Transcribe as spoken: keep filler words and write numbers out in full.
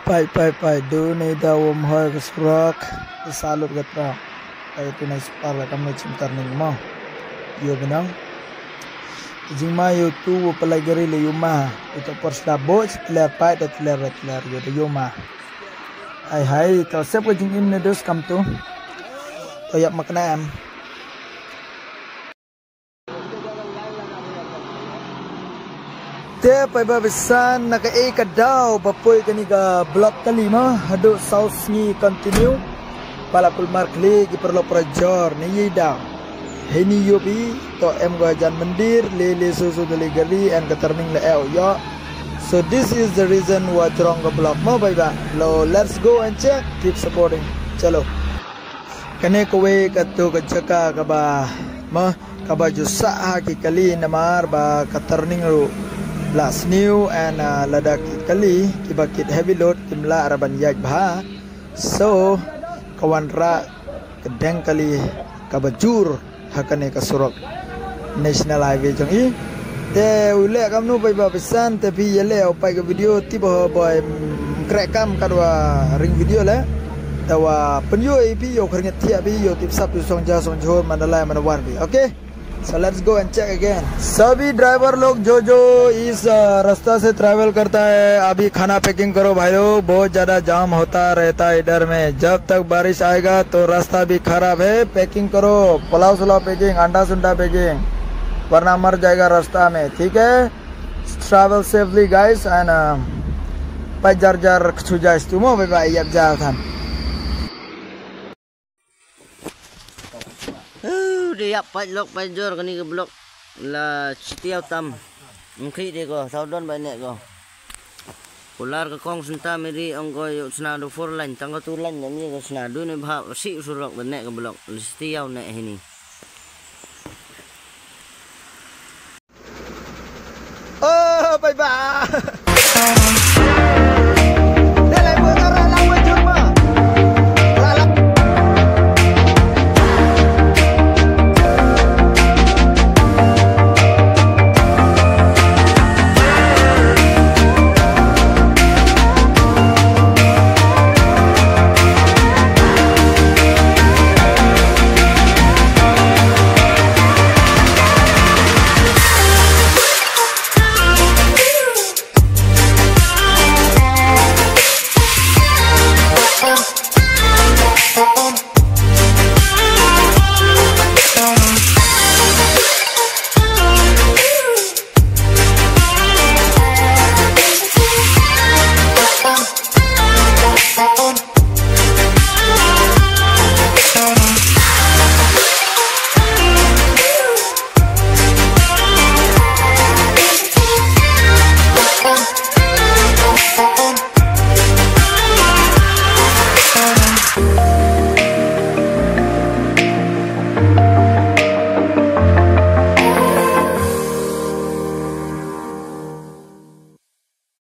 Pai, pai, pai, du ne da wom hoi ka surok, ka salut ka tra. Pai tu na spar ka kam ne chim turning mo. Yo benang. Jingma yo tu wo pelai gari le yo ma. Ito por sla bo, tler pai, da tler, tler, yo da yo ma. Hai, hai, to sep ka jingim ne dus kam tu. To yap makna em. Te pai ba bisan na ka e ka daw ba poi kani ka block kali ma haduh saw sngi continue. Pala kulmar kli ki perlo prajor ni yi daw. Heni yobi to em go jan mandir le le so so deli gari and ka turning le e yo. So this is the reason wa jrong ka block mo pai ba. Lo, let's go and check. Keep supporting. Chalo. Kane kawei ka tu ka jaka kaba ma kaba ju sah ha ki kali namar ba ka turning ruh la sniew and, ah, lada ki kali kiba kit heavy load kim lah ra ban ïaid bha. So ka wanrah ka deng kali kaba jur ha kane ka surok National Highway jong i. Te u leh kamnu pai ba bisan te phi ïa leh u pai ka video tip ho boy, mm, kreh kam katwa ring video leh. Te wa pynïoh i phi ïoh khyrnget thiah phi ïoh tip sap ïoh song ja song jhor Mandalay mana war phi. Okay? So let's go and check again. सभी ड्राइवर लोग जो जो इस, अ, रास्ता से ट्रैवल करता है, अभी खाना पैकिंग करो भाई लोग, बहुत ज्यादा जाम होता रहता है इधर में। जब तक बारिश आएगा तो रास्ता भी खराब है, पैकिंग करो, पुलाव सुलाव पैकिंग, अंडा सुंडा पैकिंग, वरना मर जाएगा रास्ता में, ठीक है? Travel safely guys and, uh, pai jar jar kchu jai stu mo bai bai yak jar than. Hu, de yak pai lok pai jor kani ka block la chitiaw tam. Mkhri de ko, saw don bai ne ko. Kular ka kong senta meri ong ko yu sna du four lane, tang ka two lane ne mi ko sna du ne bha si surok de ne ka block. La chitiaw ne hini.